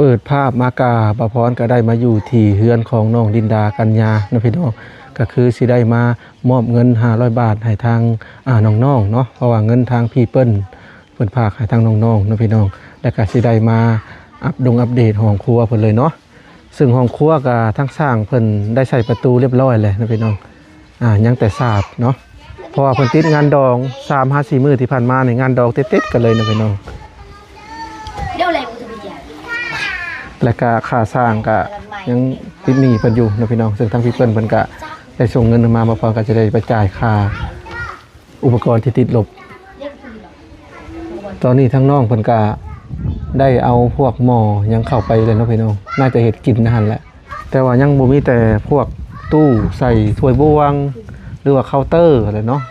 ເປີດພາບມາກະ ບ່າວພອນກະໄດ້ມາຢູ່ທີ່ເຮືອນຂອງນ້ອງລິນດາ ກັນຍາເນາະພີ່ນ້ອງ, ກະຄືຊິໄດ້ມາມອບເງິນຫ້າຮ້ອຍບາດໃຫ້ທາງ ອາ ນ້ອງໆເນາະ, ເພາະວ່າເງິນທາງພີ່ເປີ້ນ ເພິ່ນຝາກໃຫ້ທາງນ້ອງໆເນາະພີ່ນ້ອງ, ແລ້ວກະຊິໄດ້ມາອັບດົງອັບເດດຫ້ອງຄົວເພິ່ນເລີຍເນາະ. ເຊິ່ງຫ້ອງຄົວກະທາງຊ່າງເພິ່ນໄດ້ໃສ່ປະຕູລຽບຮ້ອຍແລ້ວເນາະພີ່ນ້ອງ, ອາ ຍັງແຕ່ສາບເນາະ ເພາະວ່າເພິ່ນຕິດງານດອງ ສາມຫາສີ່ມື້ທີ່ຜ່ານມານີ້ ງານດອງຕິດໆກັນເລີຍເນາະພີ່ນ້ອງ. ແລະກະຄ່າຊ່າງກະຍັງຕິດໜີ້ເພິ່ນຢູ່ເນາະພີ່ນ້ອງ, ເຊິ່ງທາງພີ່ເປີ້ນເພິ່ນກະໄດ້ສົ່ງເງິນມາ ບ່າວພອນກະຈະໄດ້ໄປຈ່າຍຄ່າອຸປະກອນທີ່ຕິດລົບ. ຕອນນີ້ທາງນ້ອງເພິ່ນກະໄດ້ເອົາພວກໝໍ້ຫຍັງເຂົ້າໄປແລ້ວເນາະພີ່ນ້ອງ, ໜ້າຈະເຮັດກິນຫັ້ນແຫຼະ. ແຕ່ວ່າຍັງບໍ່ມີແຕ່ພວກຕູ້ໃສ່ຖ້ວຍບ່ວງ ຫຼືວ່າເຄົາເຕີຫັ້ນແຫຼະເນາະ.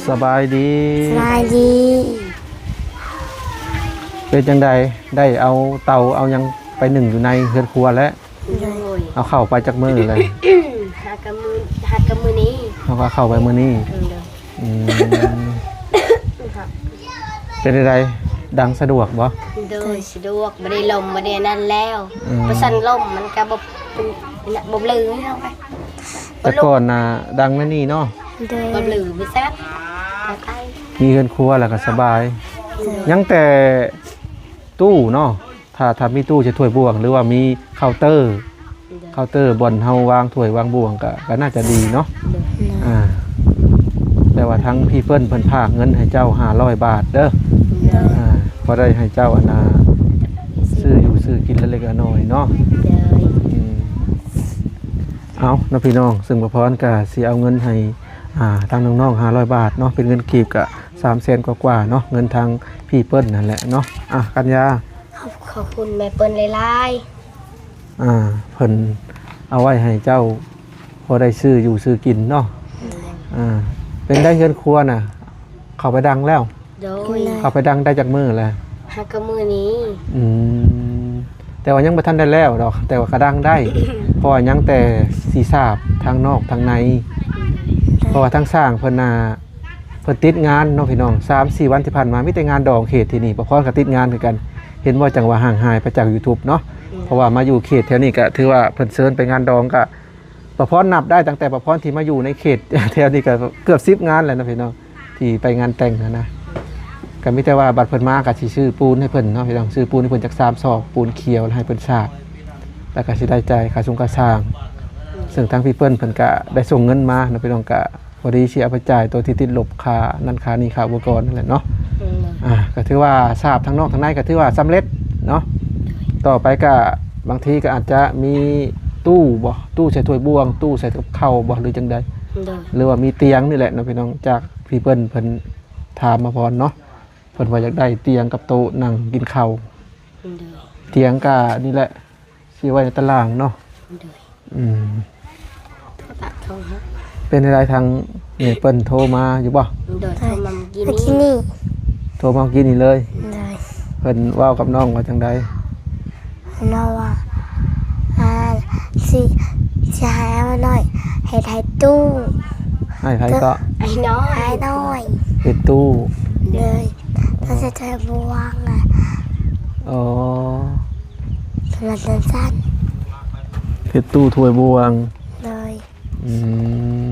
ສະບາຍດີ. ສະບາຍດີ. ເປັນຈັ່ງໃດ ໄດ້ເອົາເຕົາເອົາຫຍັງໄປໜຶ້ງຢູ່ໃນເຮືອນຄົວແລ້ວ? ໂດຍ. ເອົາເຂົ້າໄປຈັກມື້ແລ້ວ? ຫາກະມື້ ຫາກະມື້ນີ້. ເຮົາກະເຂົ້າໄປມື້ນີ້. ໂດຍ. ອືມ ເປັນໃດ ດັງສະດວກບໍ່? ໂດຍ ສະດວກ ບໍ່ໄດ້ລົມ ບໍ່ໄດ້ອັນນັ້ນແລ້ວ. ອືມ ບໍ່ຊັ້ນລົມມັນກະບໍ່ ບໍ່ບລືເຮົາ. ແຕ່ກ່ອນນະດັງແນວນີ້ເນາະ. ໂດຍ ບໍ່ບລືບໍ່ຊັບ ມີເຮືອນຄົວແລ້ວກະສະບາຍ. ໂດຍ ຍັງແຕ່ຕູ້ເນາະ. ຖ້າ ຖ້າມີຕູ້ໃສ່ຖ້ວຍບ່ວງ ຫຼືວ່າມີເຄົາເຕີ ໂດຍ ເຄົາເຕີບ່ອນເຮົາວາງຖ້ວຍວາງບ່ວງກະ ກະໜ້າຈະດີເນາະ. ໂດຍ. ອາ ແຕ່ວ່າທາງພີ່ເພິ່ນ ເພິ່ນຝາກເງິນໃຫ້ເຈົ້າຫ້າຮ້ອຍບາດເດີ. ໂດຍ. ອາ ພໍໄດ້ໃຫ້ເຈົ້າອັນນ່າ ຊື້ຢູ່ຊື້ກິນເລັກໆນ້ອຍໆເນາະ. ໂດຍ. ອືມ ເອົາເນາະພີ່ນ້ອງ, ເຊິ່ງບ່າວພອນກະຊິເອົາເງິນໃຫ້ ອາ ທາງນ້ອງໆຫ້າຮ້ອຍບາດເນາະ, ເປັນເງິນກີບກະສາມແສນກວ່າໆເນາະ, ເງິນທາງພີ່ເພິ່ນຫັ້ນແຫຼະເນາະ. ອາ ກັນຍາ ຂອບ ຂອບຄຸນແມ່ເພິ່ນຫຼາຍໆ. ອາ ເພິ່ນເອົາໄວ້ໃຫ້ເຈົ້າພໍໄດ້ຊື້ຢູ່ຊື້ກິນເນາະ. ໂດຍ. ອາ ເປັນໃດເຮືອນຄົວນະ ເຂົ້າໄປດັງແລ້ວ? ໂດຍ. ເຂົ້າໄປດັງໄດ້ຈັກມື້ແລ້ວ? ຫາກະມື້ນີ້. ອືມ ແຕ່ວ່າຍັງບໍ່ທັນໄດ້ແລ້ວດອກ ແຕ່ວ່າກະດັງໄດ້ ເພາະວ່າຍັງແຕ່ຊິສາບທາງນອກທາງໃນ. ໂດຍ. ເພາະວ່າທາງຊ່າງເພິ່ນນະ ເພິ່ນຕິດງານເນາະພີ່ນ້ອງ, ສາມສີ່ວັນທີ່ຜ່ານມາມີແຕ່ງານດອງເຂດທີ່ນີ້. ປະພອນກະຕິດງານຄືກັນ, ເຫັນບໍ່ ຈັ່ງວ່າຫ່າງຫາຍໄປຈາກ YouTube ເນາະ. ອືມ ເພາະວ່າມາຢູ່ເຂດແຖວນີ້ກະຖືວ່າເພິ່ນເຊີນໄປງານດອງກະ ປະພອນນັບໄດ້ຕັ້ງແຕ່ປະພອນທີ່ມາຢູ່ໃນເຂດແຖວນີ້ກະເກືອບສິບງານແລ້ວເນາະພີ່ນ້ອງ ທີ່ໄປງານແຕ່ງຫັ້ນນະ. ກະມີແຕ່ວ່າບັດເພິ່ນມາກະຊິຊື້ປູນໃຫ້ເພິ່ນເນາະພີ່ນ້ອງ, ຊື້ປູນໃຫ້ເພິ່ນຈັກສາມຊອກ ປູນຂຽວ ແລ້ວໃຫ້ເພິ່ນສາບ ແລ້ວກະຊິໄດ້ຈ່າຍຄ່າຊົງຄ່າຊ່າງ. ເຊິ່ງທາງພີ່ເພິ່ນ ເພິ່ນກະໄດ້ສົ່ງເງິນມາເນາະພີ່ນ້ອງ, ກະ ພໍດີຊິເອົາໄປຈ່າຍໂຕທີ່ຕິດລົບຄ່ານັ້ນຄ່ານີ້ ຄ່າອຸປະກອນນັ້ນແຫຼະເນາະ. ອືມ ອາ ກະຖືວ່າສາບທາງນອກທາງໃນກະຖືວ່າສຳເລັດເນາະ. ໂດຍ. ຕໍ່ໄປກະບາງທີກະອາດຈະມີຕູ້ບໍ ຕູ້ໃສ່ຖ້ວຍບ່ວງ ຕູ້ໃສ່ກັບເຂົ້າບໍ ຫຼືຈັ່ງໃດ? ໂດຍ. ຫຼືວ່າມີຕຽງນີ້ແຫຼະເນາະພີ່ນ້ອງ, ຈາກພີ່ເພິ່ນ ເພິ່ນຖາມມາພອນເນາະ, ເພິ່ນວ່າຢາກໄດ້ຕຽງກັບໂຕະນັ່ງກິນເຂົ້າ. ໂດຍ. ຕຽງກະນີ້ແຫຼະ ຊິໄວ້ໃນຕາລ່າງເນາະ. ໂດຍ. ອືມ ໂທລະສັບໂທຫາ ເປັນໃດ ທາງແມ່ເພິ່ນໂທມາຢູ່ບໍ່? ໂດຍ ໂທມາມື້ກີ້ນີ້ ໂທມາມື້ກີ້ນີ້ເລີຍ. ໂດຍ. ເພິ່ນເວົ້າກັບນ້ອງວ່າຈັ່ງໃດ? ເພິ່ນເວົ້າວ່າ ອາ ຊິ ຊິໃຫ້ອ້າຍນ້ອຍເຮັດ ໃຫ້ຕູ້. ໃຫ້ໃຜເກາະ? ອ້າຍນ້ອຍ ອ້າຍນ້ອຍ ເຮັດຕູ້. ໂດຍ. ຕ້ອງໃສ່ຖ້ວຍບ່ວງອະ. ອໍ ສຳລັບສັ້ນໆ ເຮັດຕູ້ຖ້ວຍບ່ວງ. ໂດຍ. ອື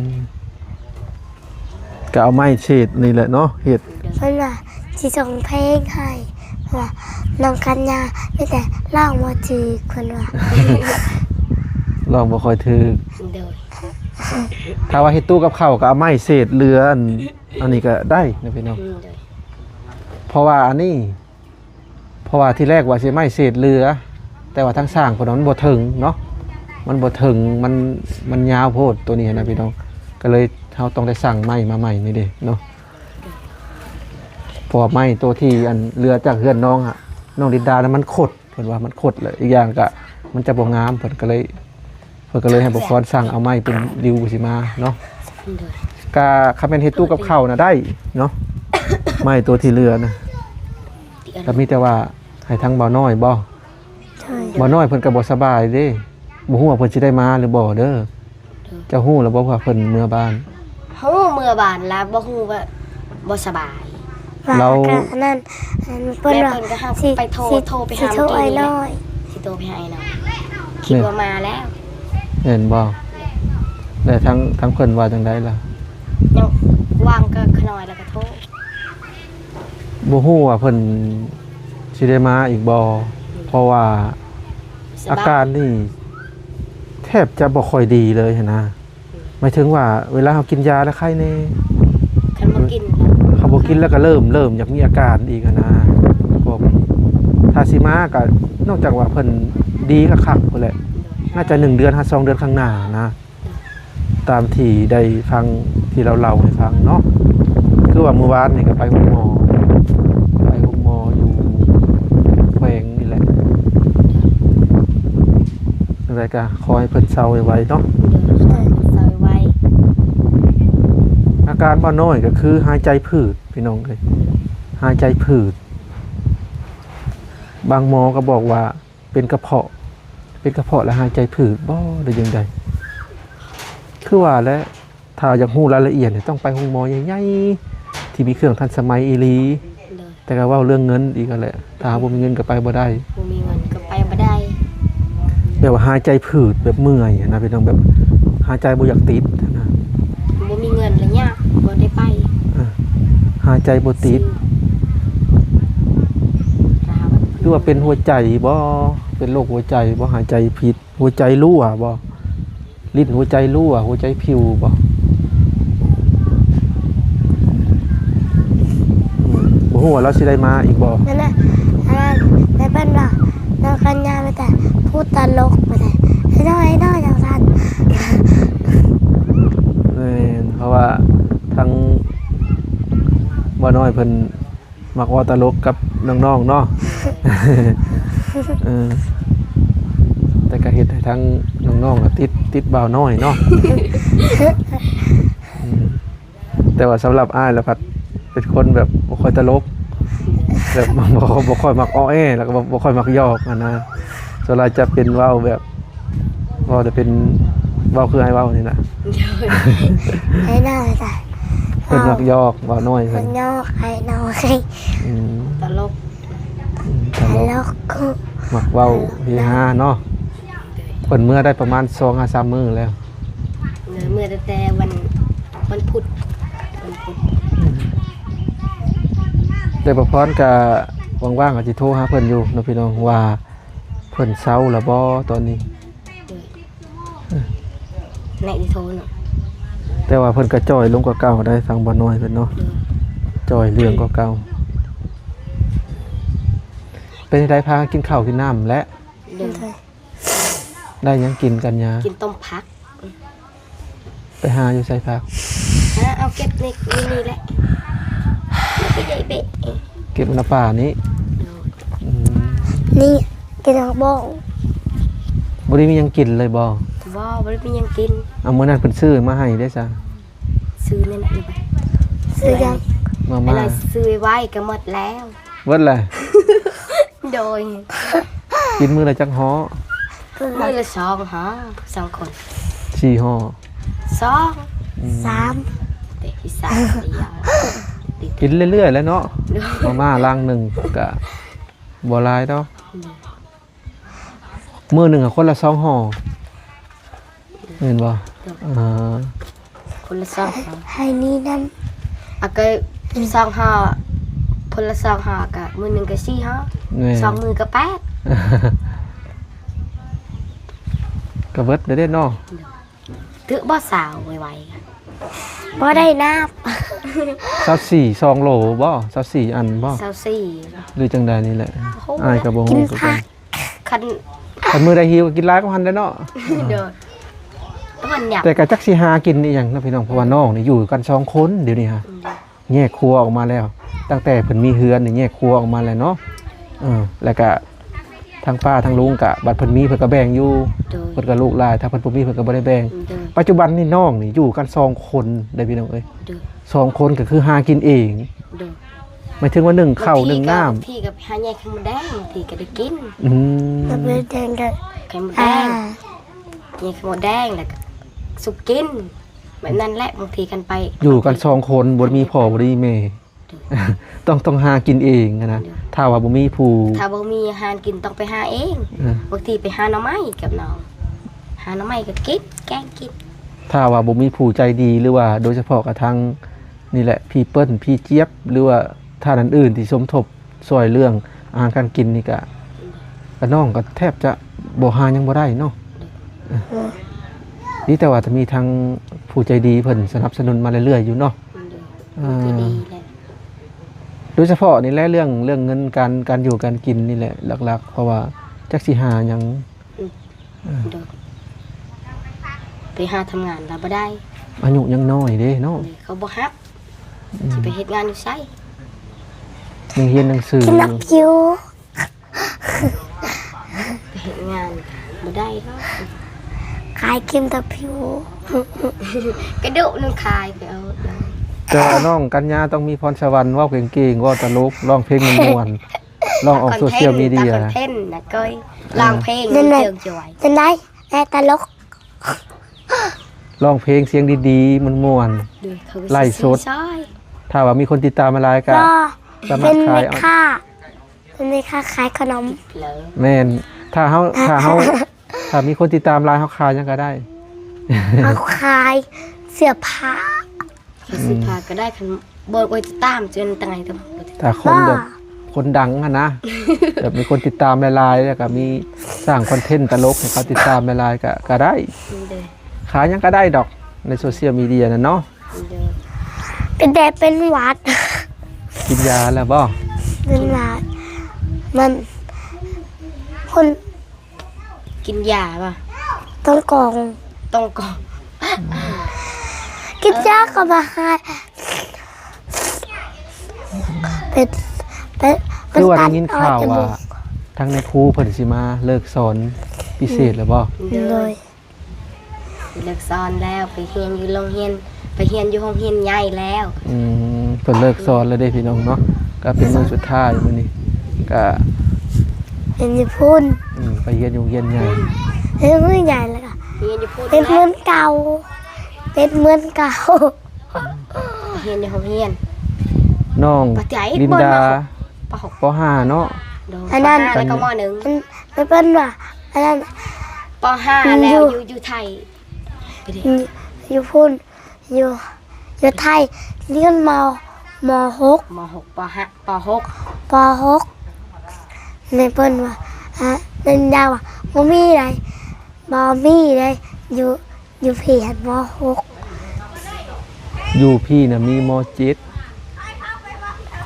ມ ກະເອົາໄມ້ເສດນີ້ແຫຼະເນາະເຮັດ. ເພິ່ນວ່າຊິສົ່ງເພງໃຫ້ ເພິ່ນວ່າ ນ້ອງກັນຍາມີແຕ່ຮ້ອງບໍ່ຖືກ ເພິ່ນວ່າ ຮ້ອງບໍ່ຄ່ອຍຖືກ. ໂດຍ. ຖ້າວ່າເຮັດຕູ້ກັບເຂົ້າກະເອົາໄມ້ເສດເຫຼືອອັນ ອັນນີ້ກະໄດ້ນະພີ່ນ້ອງ. ອືມ ໂດຍ. ເພາະວ່າອັນນີ້ ເພາະວ່າທີແລກວ່າຊິໄມ້ເສດເຫຼືອ ແຕ່ວ່າທາງຊ່າງເພິ່ນວ່າມັນບໍ່ເຖິງເນາະ ມັນບໍ່ເຖິງ ມັນ ມັນຍາວໂພດໂຕນີ້ຫັ້ນນະພີ່ນ້ອງ, ກະເລີຍເຮົາຕ້ອງໄດ້ສັ່ງໄມ້ມາໃໝ່ນີ້ເດ້ເນາະ. ເພາະວ່າໄມ້ໂຕທີ່ອັນເຫຼືອຈາກເຮືອນນ້ອງອະ ນ້ອງລິນດານະ ມັນຄົດ ເພິ່ນວ່າມັນຄົດ ແລະອີກຢ່າງກະມັນຈະບໍ່ງາມ ເພິ່ນກະເລີຍ ເພິ່ນກະເລີຍໃຫ້ບ່າວພອນສັ່ງເອົາໄມ້ເປັນລິ້ວຊິມາເນາະ. ໂດຍ. ກະຄັນແມ່ນເຮັດຕູ້ກັບເຂົ້ານະໄດ້ເນາະ ໄມ້ໂຕທີ່ເຫຼືອນະ. ກະມີແຕ່ວ່າໃຫ້ທາງບ່າວນ້ອຍບໍ? ໂດຍ. ບ່າວນ້ອຍເພິ່ນກະບໍ່ສະບາຍເດ້. ບໍ່ຮູ້ວ່າເພິ່ນຊິໄດ້ມາຫຼືບໍ່ເດີ. ໂດຍ. ເຈົ້າຮູ້ແລ້ວບໍ່ວ່າເພິ່ນເມືອບ້ານ? ຮູ້ ເມືອບ້ານລະບໍ່ຮູ້ວ່າບໍ່ສະບາຍ. ລາວ ວ່າກະອັນນັ້ນ ອັນເພິ່ນວ່າ ແມ່ເພິ່ນກໍຫາ ຊິ ໄປໂທ ຊິ ໂທໄປຫາ ຊິໂທອ້າຍນ້ອຍ ເມື່ອກີ້ນີ້ແຫຼະ ຊິໂທໄປຫາອ້າຍນ້ອຍ ຄິດວ່າມາແລ້ວ ແມ່ນບໍ່? ແລ້ວທາງ ທາງເພິ່ນວ່າຈັ່ງໃດລະ? ຍັງວ່າງກໍຂະນ້ອຍແລ້ວກໍໂທ. ບໍ່ຮູ້ວ່າເພິ່ນຊິໄດ້ມາອີກບໍ່ ເພາະວ່າອາການນີ້ແທບຈະບໍ່ຄ່ອຍດີເລີຍຫັ້ນນະ. ໝາຍເຖິງວ່າເວລາເຮົາກິນຢາແລ້ວໄຄແດ່. ຄັນບໍ່ກິນ ຄັນບໍ່ກິນແລ້ວກໍເລີ່ມ ເລີ່ມຢາກມີອາການອີກຫັ້ນນະ. ພວກ ຖ້າຊິມາກໍນອກຈາກວ່າເພິ່ນດີຄັກໆພຸ້ນແຫຼະ ໜ້າຈະໜຶ່ງເດືອນຫາສອງເດືອນຂ້າງໜ້ານະ. ຕາມທີ່ໄດ້ຟັງ ທີ່ລາວເລົ່າໃຫ້ຟັງເນາະ ຄືວ່າມື້ວານນີ້ກໍໄປໂຮງໝໍ ໄປໂຮງໝໍຢູ່ແຂວງນີ້ແຫຼະ. ຈັ່ງໃດກໍຂໍໃຫ້ເພິ່ນເຊົາໄວໆເນາະ. ໂດຍ ເຊົາໄວໆ. ອາການບ່າວນ້ອຍກໍຄືຫາຍໃຈຜືດ ພີ່ນ້ອງເອີຍ ຫາຍໃຈຜືດ. ບາງໝໍກໍບອກວ່າ ເປັນກະເພາະ ເປັນກະເພາະແລ້ວຫາຍໃຈຜືດບໍ່ ຫຼືຈັ່ງໃດ? ຄືວ່າແຫຼະ ຖ້າຢາກຮູ້ລາຍລະອຽດນີ້ ຕ້ອງໄປໂຮງໝໍໃຫຍ່ໆ ທີ່ມີເຄື່ອງທັນສະໄໝອີ່ຫຼີ. ໂດຍ. ແຕ່ກໍເວົ້າເລື່ອງເງິນອີກຫັ້ນແຫຼະ ຖ້າເຮົາບໍ່ມີເງິນກໍໄປບໍ່ໄດ້. ບໍ່ມີເງິນກໍໄປບໍ່ໄດ້. ແບບວ່າຫາຍໃຈຜືດ ແບບເມື່ອຍຫັ້ນນະ ພີ່ນ້ອງ ແບບຫາຍໃຈບໍ່ຢາກຕິດຫັ້ນນະ. ບໍ່ມີເງິນລະຍາກ ບໍ່ໄດ້ໄປ. ເອີ ຫາຍໃຈບໍ່ຕິດ. ຫຼືວ່າເປັນຫົວໃຈບໍ່? ເປັນໂລກຫົວໃຈບໍ່? ຫາຍໃຈຜິດ ຫົວໃຈຮົ່ວບໍ່? ຫຼິ້ນຫົວໃຈຮົ່ວ ຫົວໃຈພິວບໍ່? ອືມ ບໍ່ຮູ້ວ່າລາວຊິໄດ້ມາອີກບໍ່? ນັ້ນນະ ອັນນັ້ນ ແຕ່ເພິ່ນວ່າ ນ້ອງກັນຍາໄປແຕ່ພູດຕະຫຼົກ ວ່າແຕ່ ໄອ້ນ້ອຍ ໄອ້ນ້ອຍ ຈັ່ງຊັ້ນ. ແມ່ນ ເພາະວ່າທາງບ່າວນ້ອຍເພິ່ນ ມັກເວົ້າຕະຫຼົກກັບນ້ອງໆເນາະ. ເອີ ແຕ່ກໍເຮັດໃຫ້ທາງນ້ອງໆກໍຕິດ ຕິດບ່າວນ້ອຍເນາະ. ອືມ ແຕ່ວ່າສຳລັບອ້າຍລະພັດເປັນຄົນແບບບໍ່ຄ່ອຍຕະຫຼົກ ແບບ ບໍ່ ບໍ່ຄ່ອຍມັກອໍແອ ແລ້ວກໍບໍ່ ບໍ່ຄ່ອຍມັກຫຍອກຫັ້ນນະ. ສ່ວນຫຼາຍຈະເປັນເວົ້າແບບ ເວົ້າແຕ່ເປັນ ເວົ້າຄືອ້າຍເວົ້ານີ້ນະ. ໂດຍ ອ້າຍນ້ອຍກະ ເພິ່ນມັກຫຍອກບ່າວນ້ອຍເພິ່ນ ມັກຫຍອກອ້າຍນ້ອຍ. ອືມ ຕະຫຼົກ ອືມ ຕະຫຼົກ ຕະຫຼົກ ມັກເວົ້າເຮຮາເນາະ. ໂດຍ ເພິ່ນເມືອໄດ້ປະມານສອງຫາສາມມື້ແລ້ວ. ເມືອ ເມືອຕັ້ງແຕ່ວັນ ວັນພຸດ ວັນພຸດ. ອືມ ແຕ່ປະພອນກະວ່າງໆ ກະຊິໂທຫາເພິ່ນຢູ່ເນາະ ພີ່ນ້ອງ ວ່າ ເພິ່ນເຊົາລະບໍ່ຕອນນີ້? ໂດຍ ເອີ ແນະຊິໂທເນາະ. ແຕ່ວ່າເພິ່ນກໍຈ່ອຍລົງກວ່າເກົ່າໄດ໋ ທາງບ່າວນ້ອຍເພິ່ນເນາະ. ໂດຍ ຈ່ອຍເລື່ອງກວ່າເກົ່າ. ເປັນຈັ່ງໃດ ພາກັນກິນເຂົ້າກິນນ້ຳແຫຼະ? ໂດຍ ໂດຍ ໄດ້ຫຍັງກິນກັນຍາ? ກິນຕົ້ມຜັກ. ໄປຫາຢູ່ໃສຜັກ? ຫາເອົາເກັບໃນ ໃນນີ້ແຫຼະ ເກັບໃນປ່ານີ້. ໂດຍ ອືມ ນີ້ກິນຜັກບົ້ງ. ບໍ່ໄດ້ມີຫຍັງກິນເລີຍບໍ່? ບໍ່ ບໍ່ໄດ້ມີຫຍັງກິນ. ເອົາ ມື້ນັ້ນເພິ່ນຊື້ມາໃຫ້ເດ້ຊະ. ຊື້ນັ້ນແຫຼະ ຊື້ຫຍັງ? ມາມ່າ. ອັນນັ້ນຊື້ໄວ້ກໍໝົດແລ້ວ. ເບິດແຫຼະ. ໂດຍ ກິນມື້ລະຈັກຫໍ່? ມື້ລະສອງຫໍ່ ສອງຄົນ. ສີ່ຫໍ່? ສອງ. ອືມ ສາມ. ແຕ່ທີ່ສາມດຽວ ກິນເລື້ອຍໆແຫຼະເນາະ. ໂດຍ ມາມ່າລັງໜຶ່ງກະບໍ່ຫຼາຍດອກ. ໂດຍ ມື້ໜຶ່ງກະຄົນລະສອງຫໍ່ ແມ່ນບໍ່? ໂດຍ ອ່າ ຄົນລະສອງຫໍ່ ໃຫ້ນີ້ນຳ. ອາ ກະສອງຫໍ່ ຄົນລະສອງຫໍ່ ກະມື້ໜຶ່ງກະສີ່ຫໍ່. ແມ່ນ ສອງມື້ກະແປດ ກະເບິດເດ້ເນາະ. ໂດຍ ຖືກບໍ່ຊາວໄວໆ? ບໍ່ໄດ້ນັບ. ຊາວສີ່ ສອງໂລບໍ່? ຊາວສີ່ອັນບໍ່? ຊາວສີ່ ຫຼືຈັ່ງໃດນີ້ແຫຼະ ໂອ້ໂຫ ອ້າຍກໍບໍ່ຮູ້ຄືກັນ. ຄັນ ຄັນມື້ໃດຫິວກໍກິນຫຼາຍກວ່າຫັ້ນແຫຼະເນາະ. ໂດຍ ແຕ່ກໍຈັກຊິຫາກິນອີ່ຫຍັງເນາະພີ່ນ້ອງ ເພາະວ່ານ້ອງນີ້ຢູ່ກັນສອງຄົນດຽວນີ້ຫາ. ອືມ ແຍກຄົວອອກມາແລ້ວ ຕັ້ງແຕ່ເພິ່ນມີເຮືອນນີ້ແຍກຄົວອອກມາແລ້ວເນາະ. ເອີ ແລ້ວກະທາງປ້າທາງລຸງກະ ບັດເພິ່ນມີເພິ່ນກະແບ່ງຢູ່. ໂດຍ ເພິ່ນກະລູກຫຼາຍ ຖ້າເພິ່ນບໍ່ມີເພິ່ນກະບໍ່ໄດ້ແບ່ງ. ໂດຍ ປັດຈຸບັນນີ້ນ້ອງນີ້ຢູ່ກັນສອງຄົນເດ້ພີ່ນ້ອງເອີຍ. ໂດຍ ສອງຄົນກະຄືຫາກິນເອງ. ໂດຍ ໝາຍເຖິງວ່າໜຶ້ງເຂົ້າໜຶ້ງນ້ຳ ບາງທີກະ ບາງທີກະໄປຫາແຍ່ໄຂ່ມົດແດງ ບາງທີກະໄດ້ກິນ. ອືມ ໄຂ່ມົດແດງ ອ່າ ແກງໄຂ່ມົດແດງ ແລ້ວກໍຊຸບກິນ ແບບນັ້ນແຫຼະ. ບາງທີຄັນໄປ ຢູ່ກັນສອງຄົນ ບໍ່ໄດ້ມີພໍ່ ບໍ່ໄດ້ມີແມ່ ໂດຍ ຕ້ອງ ຕ້ອງຫາກິນເອງຫັ້ນນະ. ໂດຍ ຖ້າວ່າບໍ່ມີຜູ້ ຖ້າບໍ່ມີຫາກິນ ຕ້ອງໄປຫາເອງ. ເອີ ບາງທີໄປຫາໜໍ່ໄມ້ກັບນ້ອງ ຫາໜໍ່ໄມ້ກໍກິນ ແກງກິນ. ຖ້າວ່າບໍ່ມີຜູ້ໃຈດີ ຫຼືວ່າໂດຍສະເພາະກະທາງນີ້ແຫຼະ ພີ່ເປີ້ນ ພີ່ຈຽບ ຫຼືວ່າທ່ານອື່ນໆທີ່ສົມທົບ ຊ່ວຍເລື່ອງອາຫານການກິນນີ້ກະ ກະນ້ອງກະແທບຈະບໍ່ ຫາຫຍັງບໍ່ໄດ້ເນາະ. ເອີ ດີແຕ່ວ່າຈະມີທາງຜູ້ໃຈດີເພິ່ນສະໜັບສະໜູນມາເລື້ອຍໆຢູ່ເນາະ. ເອີ ໂດຍສະເພາະນີ້ແຫຼະ ເລື່ອງ ເລື່ອງເງິນການ ການຢູ່ການກິນນີ້ແຫຼະຫຼັກໆ ເພາະວ່າຈັກຊິຫາຫຍັງ. ອືມ ເອີ ໂດຍ ໄປຫາທຳງານລະບໍ່ໄດ້ ອາຍຸຍັງນ້ອຍເດ້ເນາະ. ເຂົາບໍ່ຮັບ ອືມ ຊິໄປເຮັດງານຢູ່ໃສ? ຍັງຮຽນໜັງສື ກິນນຳຢູ່ ໄປເຮັດງານບໍ່ໄດ້ດອກ ຂາຍກິນແຕ່ຜິວ ກະດຸໜຶ່ງຂາຍໄປເອົາ. ແຕ່ວ່ານ້ອງກັນຍາຕ້ອງມີພອນສະຫວັນ ເວົ້າເກັ່ງໆ ເວົ້າຕະຫຼົກ ຮ້ອງເພງມ່ວນໆ ຮ້ອງອອກໂຊຊຽວມີເດຍ ຕາມຄອນເທັນນະກ້ອຍ ເອີ ຮ້ອງເພງ ເອີ ມີເຄື່ອງຈອຍ ຈັ່ງໃດ ແຕ່ຕະຫຼົກ ຮ້ອງເພງສຽງດີໆ ມ່ວນໆ ໂດຍ ເຂົາໄລຟ໌ສົດ ຊື້ຊອຍ ຖ້າວ່າມີຄົນຕິດຕາມຫຼາຍກະ ກໍ ສາມາດຂາຍ ເປັນແມ່ຄ້າ ເປັນແມ່ຄ້າຂາຍຂະໜົມ. ແມ່ນ ຖ້າເຮົາ ຖ້າເຮົາ ຖ້າມີຄົນຕິດຕາມຫຼາຍ ເຮົາຂາຍຫຍັງກໍໄດ້ ເຮົາຂາຍເສື້ອຜ້າ ຂາຍເສື້ອຜ້າກໍໄດ້ ຄັນບໍ່ໄດ້ຕິດຕາມ ຈະເປັນຈັ່ງໃດກໍບໍ່ຕິດຕາມ ຖ້າຄົນແບບ ບໍ່ ຄົນດັງຫັ້ນນະ ແບບມີຄົນຕິດຕາມຫຼາຍໆ ແລ້ວກໍມີສ້າງຄອນເທັນຕະຫຼົກໃຫ້ເຂົາຕິດຕາມຫຼາຍໆ ກໍ ກໍໄດ້. ໂດຍ ຂາຍຫຍັງກໍໄດ້ດອກໃນໂຊຊຽວມີເດຍນັ້ນເນາະ. ໂດຍ ເປັນແດດເປັນຫວັດ ກິນຢາແລ້ວບໍ່? ເປັນຫວັດ ມັນຄົນ ກິນຢາບໍ່? ຕ້ອງກອງ ຕ້ອງກອງ ກິນຢາກໍບໍ່ຫາຍ ເປັນ ເປັນ ຄືວ່າໄດ້ຍິນຂ່າວວ່າ ທາງນາຍຄູເພິ່ນຊິມາເລີກສອນພິເສດແລ້ວບໍ່? ໂດຍ ໂດຍ ເລີກສອນແລ້ວ ໄປຮຽນຢູ່ໂຮງຮຽນ ໄປຮຽນຢູ່ໂຮງຮຽນໃຫຍ່ແລ້ວ. ອືມ ເພິ່ນເລີກສອນແລ້ວເດ້ພີ່ນ້ອງເນາະ ກໍເປັນມື້ສຸດທ້າຍມື້ນີ້ ກໍຮຽນຢູ່ພຸ້ນ ອືມ ໄປຮຽນຢູ່ໂຮງຮຽນໃຫຍ່ ຮຽນມື້ໃຫຍ່ແລ້ວກໍຮຽນຢູ່ພຸ້ນ ເປັນເໝືອນເກົ່າ ເປັນເໝືອນເກົ່າ ຮຽນຢູ່ໂຮງຮຽນ ນ້ອງລິນດາ ປ.ຫ້າ ເນາະ ໂດຍ ອັນນັ້ນ ປ.ຫ້າ ແລ້ວກໍ ມ.ໜຶ່ງ ມັນ ມັນເອີ້ນວ່າ ອັນນັ້ນ ປ.ຫ້າ ແລ້ວ ຢູ່ ຢູ່ ຢູ່ໄທ ຢູ່ ຢູ່ພຸ້ນ ຢູ່ ຢູ່ໄທ ຮຽນ ມ. ມ. ຫົກ ມ. ຫົກ ປ.ຫ້າ ປ.ຫົກ ປ.ຫົກ ແມ່ເພິ່ນວ່າ ອາ ແມ່ນດາວວ່າ ບໍ່ມີໃດ ບໍ່ມີໃດ ຢູ່ ຢູ່ພີ້ຫັ້ນ ມ. ຫົກ ຢູ່ພີ້ນະມີ ມ. ເຈັດ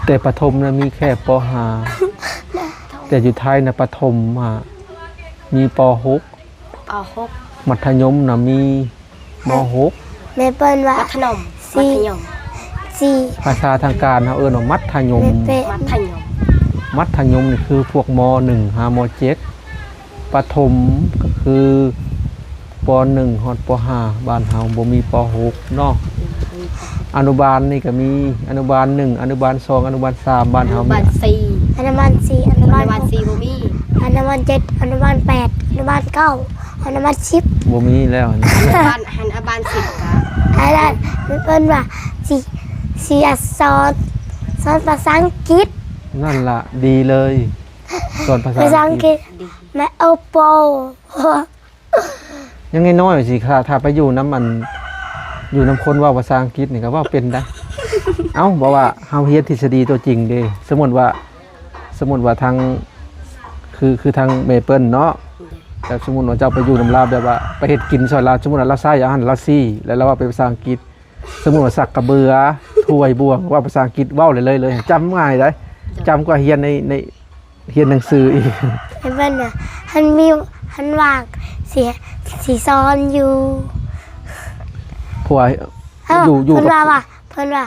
ແຕ່ປະຖົມນະມີແຄ່ ປ.ຫ້າ ແຕ່ຢູ່ໄທນະປະຖົມ ອາ ມີ ປ. ຫົກ ປ. ຫົກ ມັດທະຍົມນະມີ ມ. ຫົກ ແມ່ເພິ່ນວ່າ ມັດທະຍົມ ມັດທະຍົມ ສີ່ ພາສາທາງການເຮົາເອີ້ນວ່າມັດທະຍົມ ມັດທະຍົມ ມັດທະຍົມນີ້ຄືພວກ ມ. ໜຶ່ງ ຫາ ມ. ເຈັດ ປະຖົມກໍຄື ປ. ໜຶ່ງ ຮອດ ປ. ຫ້າ ບ້ານເຮົາບໍ່ມີ ປ. ຫົກ ເນາະ. ອະນຸບານນີ້ກໍມີ ອະນຸບານໜຶ່ງ ອະນຸບານສອງ ອະນຸບານສາມ ບ້ານເຮົາມີ ອະນຸບານສີ່ ອະນຸບານສີ່ ອະນຸບານຫົກ ອະນຸບານສີ່ບໍ່ມີ ອະນຸບານເຈັດ ອະນຸບານແປດ ອະນຸບານເກົ້າ ອະນຸບານສິບ ບໍ່ມີແລ້ວ ອະນຸບານ ອະນຸບານສິບກໍ ອັນນັ້ນເພິ່ນວ່າຊິ ຊິສອນ ສອນພາສາອັງກິດ ນັ້ນລະ ດີເລີຍ ສອນພາສາ ພາສາອັງກິດ ແມ່ໂອໂປ ຍັງນ້ອຍໆ ຊິ ຖ້າ ຖ້າໄປຢູ່ນຳ ອັນ ຢູ່ນຳຄົນເວົ້າພາສາອັງກິດນີ້ກໍເວົ້າເປັນໄດ໋. ເອົ້າ ບໍ່ວ່າເຮົາຮຽນທິດສະດີຕົວຈິງເດ້ ສົມມຸດວ່າ ສົມມຸດວ່າທາງ ຄື ຄືທາງແມ່ເປີ້ນເນາະ ແບບສົມມຸດວ່າເຈົ້າໄປຢູ່ນຳລາວ ແບບວ່າໄປເຮັດກິນຊ່ອຍລາວ ສົມມຸດວ່າລາວໃຊ້ອາຫານລາວຊີ້ ແລ້ວລາວເວົ້າເປັນພາສາອັງກິດ ສົມມຸດວ່າສັກກະເບືອ ຖ້ວຍ ບ່ວງ ເວົ້າພາສາອັງກິດ ເວົ້າໄດ້ເລີຍ ເລີຍ ຈຳງ່າຍໄດ໋ ຈຳກວ່າຮຽນໃນ ໃນ ຮຽນໜັງສືອີກ ໃຫ້ເບິ່ງນະ ຫັ້ນມີ ຫັ້ນວ່າຊິ ຊິສອນຢູ່ ເພາະວ່າ ເອີ ຢູ່ ຢູ່ ເພິ່ນວ່າ ວ່າ ເພິ່ນວ່າ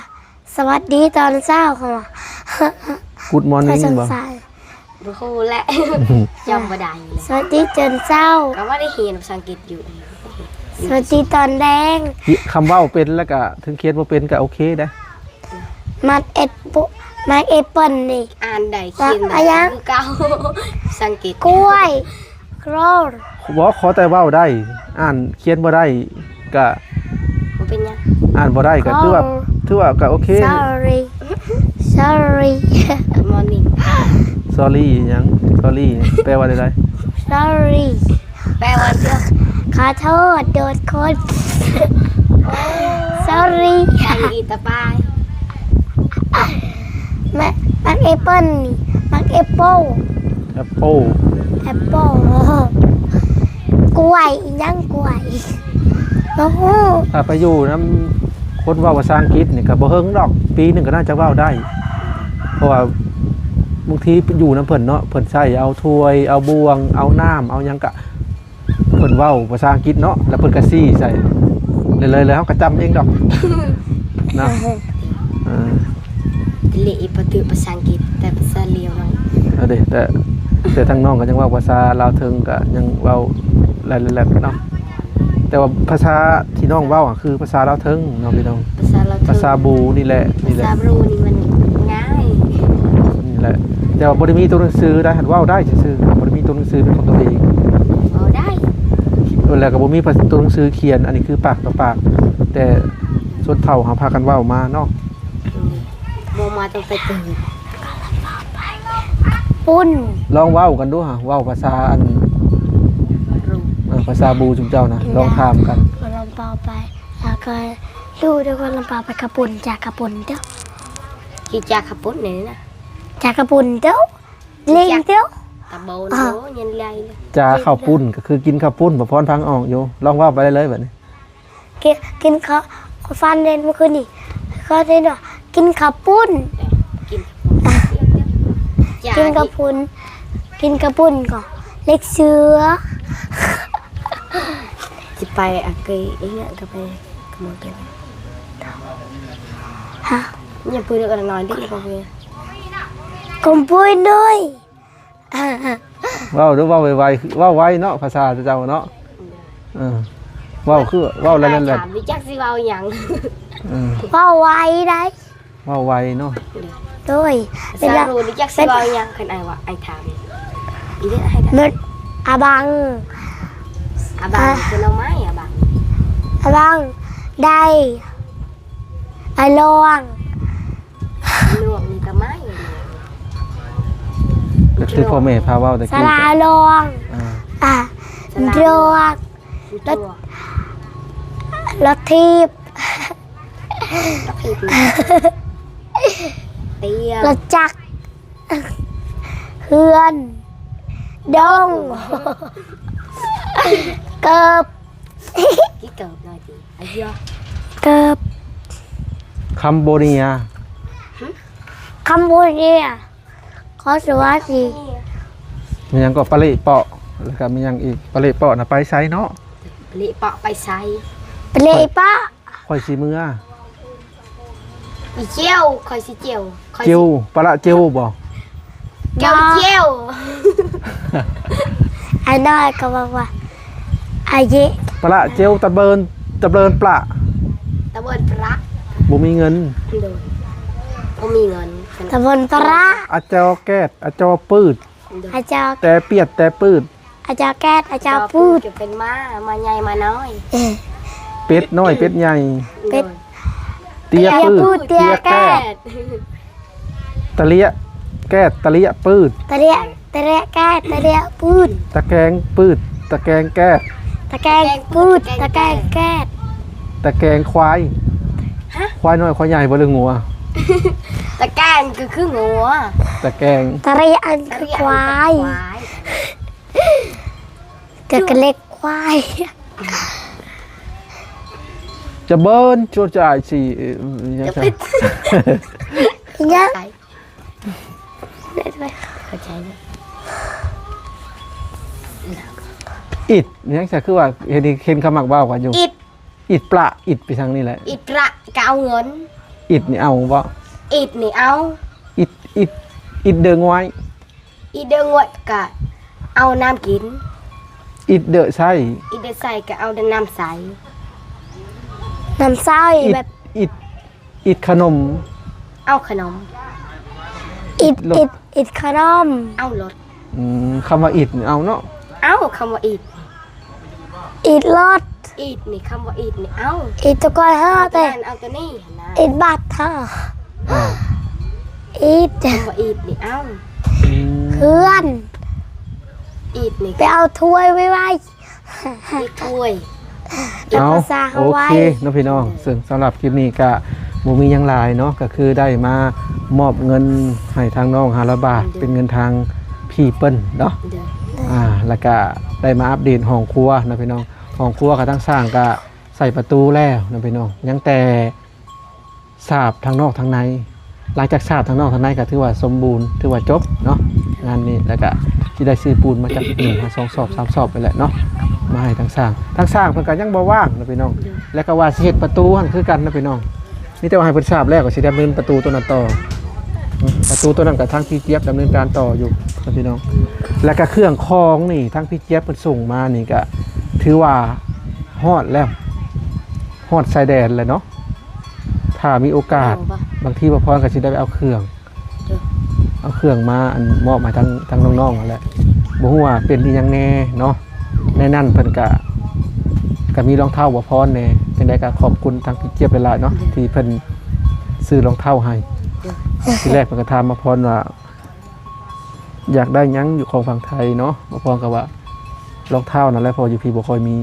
ສະຫວັດດີຕອນເຊົ້າ ເຂົາວ່າ Good morning ບໍ່? ບໍ່ຮູ້ແຫຼະ ຈຳບໍ່ໄດ້ແຫຼະ ສະຫວັດດີຕອນເຊົ້າ ກໍວ່າໄດ້ຮຽນພາສາອັງກິດຢູ່ ສະຫວັດດີຕອນແລງ ຄຳເວົ້າເປັນ ແລ້ວກະເຖິງຂຽນບໍ່ເປັນກະໂອເຄໄດ໋. ໝາກແອັບເປິ້ນ ໝາກແອັບເປິ້ນນີ້ ອ່ານໄດ້ ຂຽນໄດ້ຄືເກົ່າ ສັງເກດ ກ້ວຍ ກຣອລ ບໍ່ ຂໍແຕ່ເວົ້າໄດ້ ອ່ານຂຽນບໍ່ໄດ້ກະ ບໍ່ເປັນຫຍັງ ອ່ານບໍ່ໄດ້ກະຖືວ່າ ຖືວ່າກະໂອເຄ Sorry Sorry Good morning Sorry ຫຍັງ Sorry ແປວ່າໃດ? Sorry ແປວ່າ ຂອໂທດໂດດຄົນ Sorry ອັນນີ້ຕະປາຍ ໝາກ ໝາກແອັບເປິ້ນນີ້ ໝາກແອັບເປິ້ນ ແອັບເປິ້ນ ແອັບເປິ້ນ ກ້ວຍ ອີຫຍັງກ້ວຍ ບໍ່ຮູ້ ຖ້າໄປຢູ່ນຳຄົນເວົ້າພາສາອັງກິດນີ້ກໍບໍ່ເຖິງດອກ ປີໜຶ່ງກໍໜ້າຈະເວົ້າໄດ້ ເພາະວ່າບາງທີຢູ່ນຳເພິ່ນເນາະ ເພິ່ນໃຊ້ເອົາຖ້ວຍ ເອົາບ່ວງ ເອົານ້ຳ ເອົາຫຍັງກະ ເພິ່ນເວົ້າພາສາອັງກິດເນາະ ແລ້ວເພິ່ນກໍຊີ້ໃສ່ເລີຍໆ ແລ້ວເຮົາກໍຈຳເອງດອກເນາະ ເອີ ເລອີປະຕິພາສາອັງກິດ ແຕ່ພາສາລາວເນາະ ເອີເດ້ ແຕ່ ແຕ່ທາງນ້ອງກໍຍັງເວົ້າພາສາລາວເທິງ ກໍຍັງເວົ້າແຫຼດໆເນາະ ແຕ່ວ່າພາສາທີ່ນ້ອງເວົ້າ ຄືພາສາລາວເທິງເນາະພີ່ນ້ອງ ພາສາລາວເທິງ ພາສາບູນີ້ແຫຼະ ນີ້ແຫຼະ ພາສາບຣູນີ້ມັນງ່າຍ ນີ້ແຫຼະ ແຕ່ວ່າບໍ່ໄດ້ມີຕົວໜັງສືໄດ້ ເວົ້າໄດ້ຊື່ໆ ບໍ່ໄດ້ມີຕົວໜັງສືເປັນຂອງຕົວເອງ ເວົ້າໄດ້ ເອີ ແລ້ວກໍບໍ່ມີຕົວໜັງສືຂຽນ ອັນນີ້ຄືປາກຕໍ່ປາກ ແຕ່ຊົນເຜົ່າເຮົາພາກັນເວົ້າມາເນາະ ເວົ້າມາຕັ້ງແຕ່ເກີດ ປຸ້ນ ລອງເວົ້າກັນດູຫາ ເວົ້າພາສາອັນ ເອີ ພາສາບູຊຸມເຈົ້ານະ ລອງຖາມກັນ ລອງເວົ້າໄປ ແລ້ວກໍ ຢູ່ນະຄອນລຳປາງໄປຂະປຸ້ນ ຈາກຂະປຸ້ນເດີ້ ທີ່ຈາກຂະປຸ້ນນີ້ນະ ຈາກຂະປຸ້ນເດີ້ ເລັງເດີ້ ຕະໂບນ ໂອ້ ຍັນໃຫຍ່ ຈາເຂົ້າປຸ້ນ ກໍຄືກິນເຂົ້າປຸ້ນ ບໍ່ພອນຟັງອອກຢູ່ ລອງເວົ້າໄປເລີຍບັດນີ້ ກິນ ກິນເຂົ້າ ຂ້ອຍຝັນເຫັນມື້ຄືນນີ້ ຂ້ອຍເຫັນວ່າກິນເຂົ້າປຸ້ນ ກິນ ກິນເຂົ້າປຸ້ນ ກິນເຂົ້າປຸ້ນກໍເລັກເສືອ ຊິໄປອາເກອີຫຍັງກໍໄປ ກະມວນເປັນ ຮະ ຍັງປືນກັນໜ້ອຍດິ ກຳປຸ້ນນ້ອຍ ເວົ້າດູ ເວົ້າໄວໆ ເວົ້າໄວເນາະ ພາສາເຈົ້າເນາະ ເອີ ເວົ້າຄືເວົ້າແລ້ວນັ້ນແຫຼະ ຖາມນີ້ຈັກຊິເວົ້າຫຍັງ ເອີ ເວົ້າໄວໄດ໋ ເວົ້າໄວເນາະ ໂດຍ ສາວນີ້ຈັກຊິເວົ້າຫຍັງ ຄັນອ້າຍວ່າ ອ້າຍຖາມ ອີເວນໃຫ້ ມັນ ອາບັງ ອາບັງ ອາ ຄືໜໍ່ໄມ້ ອາບັງ ອາບັງ ໄດ້ ອາລວງ ອາລວງນີ້ກະໄມ້ ກໍຄືພໍ່ແມ່ພາເວົ້າແຕ່ກີ້ ສາລາອາລວງ ອ່າ ອາ ສາລາອາລວງ ລົດ ລົດຖີບ ລົດຖີບ ຕຽງ ລົດຈັກ ເຮືອນ ດົງ ເກີບ ກິເກີບໜ້ອຍຕິ ອາເຍ ເກີບ ຄຳໂບເນຍ ຄຳໂບເນຍ ຂໍສະຫວັດດີ ມີຫຍັງກໍປະເລະເປາະ ແລ້ວກໍມີຫຍັງອີກ ປະເລະເປາະນະໄປໃສເນາະ ປະເລະເປາະໄປໃສ ປະເລະເປາະ ຂ້ອຍຊິເມືອ ອີ່ຈຽວ ຂ້ອຍຊິຈຽວ ຂ້ອຍຊິ ຈຽວ ປະລະຈຽວບໍ່ ເຈົ້າຈຽວ ອ້າຍນ້ອຍກໍເວົ້າວ່າ ອາເຍ ປະລະຈຽວ ຕະເບີນ ຕະເບີນປະ ຕະເບີນປະ ບໍ່ມີເງິນ ໂດຍ ບໍ່ມີເງິນ ຕະເບີນປະ ອາເຈົ້າແກດ ອາເຈົ້າປືດ ອາເຈົ້າ ແຕ່ປຽດ ແຕ່ປືດ ອາເຈົ້າແກດ ອາເຈົ້າປູດ ຈະເປັນມ້າ ມ້າໃຫຍ່ ມ້ານ້ອຍ ເປັດນ້ອຍ ເປັດໃຫຍ່ ເປັດ ເຕ້ຍ ເຕ້ຍ ປືດ ເຕ້ຍ ເຕ້ຍ ແກດ ແກດ ຕະເລຍແກດ ຕະເລຍປືດ ຕະເລຍ ຕະເລຍແກດ ຕະເລຍປືດ ຕະແກງປືດ ຕະແກງແກດ ຕະແກງປືດ ຕະແກງແກດ ຕະແກງຄວາຍ ຮະ ຄວາຍນ້ອຍ ຄວາຍໃຫຍ່ບໍ່ ຫຼືງົວ ຕະແກງກໍຄືງົວ ຕະແກງ ຕະເລຍອັນຄືຄວາຍ ຕະເລຍອັນຄືຄວາຍ ແຕ່ກະເລັກຄວາຍ ຈະເບີນ ຈວດຈາຍຊິ ຈະເບີນ ຫຍັງ ເຂົ້າໃຈເດ້ ອິດ ຫຍັງຊະ ຄືວ່າເຫັນ ເຫັນເຂົາມັກເວົ້າກັນຢູ່ ອິດ ອິດປະ ອິດໄປທາງນີ້ແຫຼະ ອິດປະກະເອົາເງິນ ອິດນີ້ເອົາບໍ່ ອິດນີ້ເອົາ ອິດ ອິດ ອິດເດີງວຍ ອີເດີງວດກະເອົານ້ຳກິນ ອີເດີໃຊ້ ອີເດີໃຊ້ກະເອົາແຕ່ນ້ຳໃສ ນ້ຳໃສ ອິດ ແບບ ອິດ ອິດຂະໜົມ ເອົາຂະໜົມ ອິດ ອິດ ອິດຂະໜົມ ເອົາລົດ ອືມ ຄຳວ່າອິດນີ້ເອົາເນາະ ເອົ້າ ຄຳວ່າອິດ ອິດລົດ ອິດນີ້ ຄຳວ່າອິດນີ້ ເອົ້າ ອິດຕະກອນເຮີແຕ່ ເອົາຕົວນັ້ນ ເອົາຕົວນີ້ຫັ້ນນະ ອິດບັດເຮີ ອ່າ ອິດ ຄຳວ່າອິດນີ້ ເອົ້າ ອືມ ເຮືອນ ອິດນີ້ ໄປເອົາຖ້ວຍໄວໆ ອິດຖ້ວຍ ເອົາ ພາສາເຮົາ ໂອເຄເນາະພີ່ນ້ອງ ເຊິ່ງສຳລັບຄລິບນີ້ກະບໍ່ມີຫຍັງຫຼາຍເນາະ ກະຄືໄດ້ມາມອບເງິນໃຫ້ທາງນ້ອງຫ້າຮ້ອຍບາດ ເປັນເງິນທາງພີ່ເພິ່ນເນາະ ອ່າ ແລ້ວກະໄດ້ມາອັບເດດຫ້ອງຄົວເນາະພີ່ນ້ອງ ຫ້ອງຄົວກະທາງຊ່າງກະໃສ່ປະຕູແລ້ວເນາະພີ່ນ້ອງ ຍັງແຕ່ ສາບທາງນອກທາງໃນ ຫຼັງຈາກສາບທາງນອກທາງໃນກໍຖືວ່າສົມບູນ ຖືວ່າຈົບເນາະ ງານນີ້ ແລ້ວກໍຊິໄດ້ຊື້ປູນມາຈັກໜຶ່ງຫາສອງສອບ ສາມສອບໄປແຫຼະເນາະ ມາໃຫ້ທາງຊ່າງ ທາງຊ່າງເພິ່ນກໍຍັງບໍ່ວ່າງເນາະພີ່ນ້ອງ ແລ້ວກໍວ່າຊິເຮັດປະຕູຫັ້ນຄືກັນເນາະພີ່ນ້ອງ ມີແຕ່ວ່າໃຫ້ເພິ່ນສາບແລ້ວກໍຊິດຳເນີນປະຕູຕົວນັ້ນຕໍ່ ປະຕູຕົວນັ້ນກໍທາງພີ່ຈຽບດຳເນີນການຕໍ່ຢູ່ເນາະພີ່ນ້ອງ ແລ້ວກໍເຄື່ອງຂອງນີ້ທາງພີ່ຈຽບເພິ່ນສົ່ງມານີ້ກໍຖືວ່າຮອດແລ້ວ ຮອດຊາຍແດນແລ້ວເນາະ ຖ້າມີໂອກາດ ເອົາບໍ່ ບາງທີບ່າວພອນກໍຊິໄດ້ໄປເອົາເຄື່ອງ ເອີ ເອົາເຄື່ອງມາ ອັນ ມອບໃຫ້ທາງ ທາງນ້ອງໆ ນັ້ນແຫຼະ ບໍ່ຮູ້ວ່າເປັນອີ່ຫຍັງແດ່ເນາະ ໃນນັ້ນເພິ່ນກະ ກະມີລອງເທົ້າບ່າວພອນແດ່ ຈັ່ງໃດກໍຂອບຄຸນທາງພີ່ຈຽບຫຼາຍໆ ເນາະ ເອີ ທີ່ເພິ່ນຊື້ລອງເທົ້າໃຫ້ ເອີ ທີແລກເພິ່ນກໍຖາມບ່າວພອນວ່າ ຢາກໄດ້ຫຍັງຢູ່ຂອງຝັ່ງໄທເນາະ ບ່າວພອນກໍວ່າ ລອງເທົ້ານັ້ນແຫຼະ ເພາະຢູ່ພີ້ບໍ່ຄ່ອຍມີ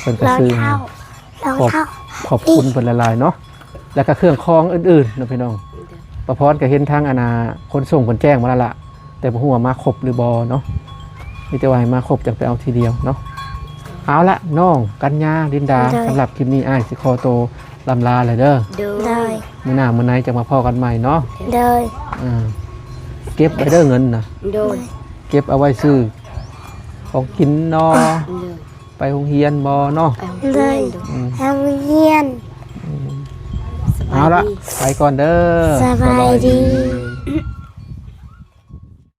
ເພິ່ນກໍຊື້ໃຫ້ ລອງເທົ້າ ຂອບ ລອງເທົ້າ ຂອບຄຸນເພິ່ນຫຼາຍໆເນາະ ແລ້ວກໍເຄື່ອງຂອງອື່ນໆເນາະພີ່ນ້ອງ ປະພອນກໍເຫັນທາງອັນນ່າ ຂົນສົ່ງເພິ່ນແຈ້ງມາແລ້ວລະ ແຕ່ບໍ່ຮູ້ວ່າມາຄົບຫຼືບໍ່ເນາະ ມີແຕ່ວ່າໃຫ້ມາຄົບຈັ່ງໄປເອົາທີດຽວເນາະ ເອົາລະ ນ້ອງກັນຍາ ລິນດາ ໂດຍ ສຳລັບຄລິບນີ້ອ້າຍຊິຂໍໂຕລຳລາແລ້ວເດີ ໂດຍ ໂດຍ ມື້ໜ້າມື້ໃນຈັ່ງມາພໍ້ກັນໃໝ່ເນາະ ໂດຍ ອ່າ ເກັບໄວ້ເດີເງິນນະ ໂດຍ ເກັບເອົາໄວ້ຊື້ຂອງກິນເນາະ ໂດຍ ໄປໂຮງຮຽນບໍ່ເນາະ ໄປໂຮງຮຽນ ໂດຍ ອືມ ໄປໂຮງຮຽນ ອືມ ສະບາຍດີ ເອົາລະ ໄປກ່ອນເດີ ສະບາຍດີ ສະບາຍດີ.